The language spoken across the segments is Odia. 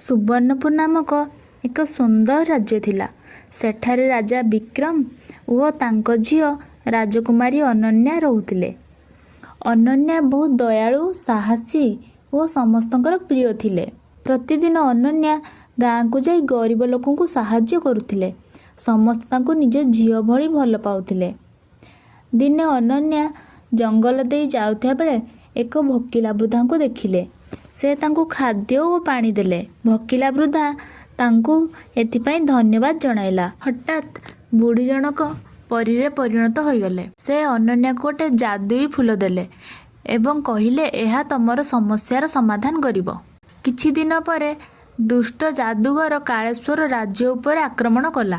ସୁବର୍ଣ୍ଣପୁର ନାମକ ଏକ ସୁନ୍ଦର ରାଜ୍ୟ ଥିଲା। ସେଠାରେ ରାଜା ବିକ୍ରମ ଓ ତାଙ୍କ ଝିଅ ରାଜକୁମାରୀ ଅନନ୍ୟା ରହୁଥିଲେ। ଅନନ୍ୟା ବହୁତ ଦୟାଳୁ, ସାହସୀ ଓ ସମସ୍ତଙ୍କର ପ୍ରିୟ ଥିଲେ। ପ୍ରତିଦିନ ଅନନ୍ୟା ଗାଁକୁ ଯାଇ ଗରିବ ଲୋକଙ୍କୁ ସାହାଯ୍ୟ କରୁଥିଲେ। ସମସ୍ତେ ତାଙ୍କୁ ନିଜ ଝିଅ ଭଳି ଭଲ ପାଉଥିଲେ। ଦିନେ ଅନନ୍ୟା ଜଙ୍ଗଲ ଦେଇ ଯାଉଥିବା ବେଳେ ଏକ ଭୋକିଲା ବୃଦ୍ଧାଙ୍କୁ ଦେଖିଲେ। ସେ ତାଙ୍କୁ ଖାଦ୍ୟ ଓ ପାଣି ଦେଲେ। ଭୋକିଲା ବୃଦ୍ଧା ତାଙ୍କୁ ଏଥିପାଇଁ ଧନ୍ୟବାଦ ଜଣାଇଲା। ହଠାତ୍ ବୁଢ଼ୀ ଜଣକ ପରୀରେ ପରିଣତ ହୋଇଗଲେ। ସେ ଅନନ୍ୟାକୁ ଗୋଟେ ଯାଦୁଇ ଫୁଲ ଦେଲେ ଏବଂ କହିଲେ, ଏହା ତମର ସମସ୍ୟାର ସମାଧାନ କରିବ। କିଛି ଦିନ ପରେ ଦୁଷ୍ଟ ଯାଦୁଗର କାଳେଶ୍ୱର ରାଜ୍ୟ ଉପରେ ଆକ୍ରମଣ କଲା।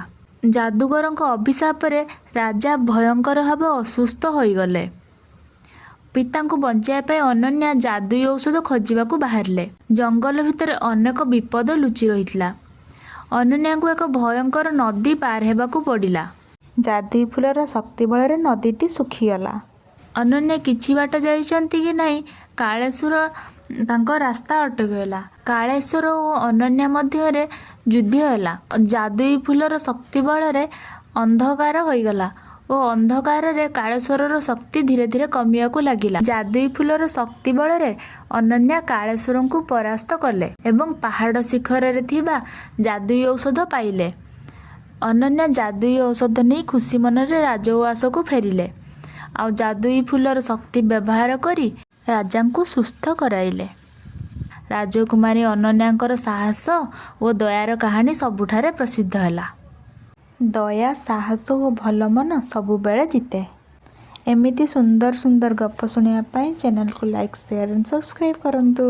ଯାଦୁଗରଙ୍କ ଅଭିଶାପରେ ରାଜା ଭୟଙ୍କର ଭାବେ ଅସୁସ୍ଥ ହୋଇଗଲେ। ପିତାଙ୍କୁ ବଞ୍ଚାଇବା ପାଇଁ ଅନନ୍ୟା ଯାଦୁଇ ଔଷଧ ଖୋଜିବାକୁ ବାହାରିଲେ। ଜଙ୍ଗଲ ଭିତରେ ଅନେକ ବିପଦ ଲୁଚି ରହିଥିଲା। ଅନନ୍ୟାଙ୍କୁ ଏକ ଭୟଙ୍କର ନଦୀ ପାର ହେବାକୁ ପଡ଼ିଲା। ଯାଦୁଇ ଫୁଲର ଶକ୍ତି ବଳରେ ନଦୀଟି ଶୁଖିଗଲା। ଅନନ୍ୟା କିଛି ବାଟ ଯାଇଛନ୍ତି କି ନାହିଁ, କାଳେଶ୍ୱର ତାଙ୍କ ରାସ୍ତା ଅଟକାଇଲା। କାଳେଶ୍ୱର ଓ ଅନନ୍ୟା ମଧ୍ୟରେ ଯୁଦ୍ଧ ହେଲା। ଯାଦୁଇ ଫୁଲର ଶକ୍ତି ବଳରେ ଅନ୍ଧକାର ହୋଇଗଲା ଓ ଅନ୍ଧକାରରେ କାଳେଶ୍ୱରର ଶକ୍ତି ଧୀରେ ଧୀରେ କମିବାକୁ ଲାଗିଲା। ଯାଦୁଇ ଫୁଲର ଶକ୍ତି ବଳରେ ଅନନ୍ୟା କାଳେଶ୍ୱରଙ୍କୁ ପରାସ୍ତ କଲେ ଏବଂ ପାହାଡ଼ ଶିଖରରେ ଥିବା ଯାଦୁଇ ଔଷଧ ପାଇଲେ। ଅନନ୍ୟା ଯାଦୁଇ ଔଷଧ ନେଇ ଖୁସି ମନରେ ରାଜଉଆସକୁ ଫେରିଲେ ଆଉ ଯାଦୁଇ ଫୁଲର ଶକ୍ତି ବ୍ୟବହାର କରି ରାଜାଙ୍କୁ ସୁସ୍ଥ କରାଇଲେ। ରାଜକୁମାରୀ ଅନନ୍ୟାଙ୍କର ସାହସ ଓ ଦୟାର କାହାଣୀ ସବୁଠାରେ ପ୍ରସିଦ୍ଧ ହେଲା। ଦୟା, ସାହସ ଓ ଭଲ ମନ ସବୁବେଳେ ଜିତେ। ଏମିତି ସୁନ୍ଦର ସୁନ୍ଦର ଗପ ଶୁଣିବା ପାଇଁ ଚ୍ୟାନେଲକୁ ଲାଇକ୍, ସେୟାର ଆଣ୍ଡ ସବସ୍କ୍ରାଇବ୍ କରନ୍ତୁ।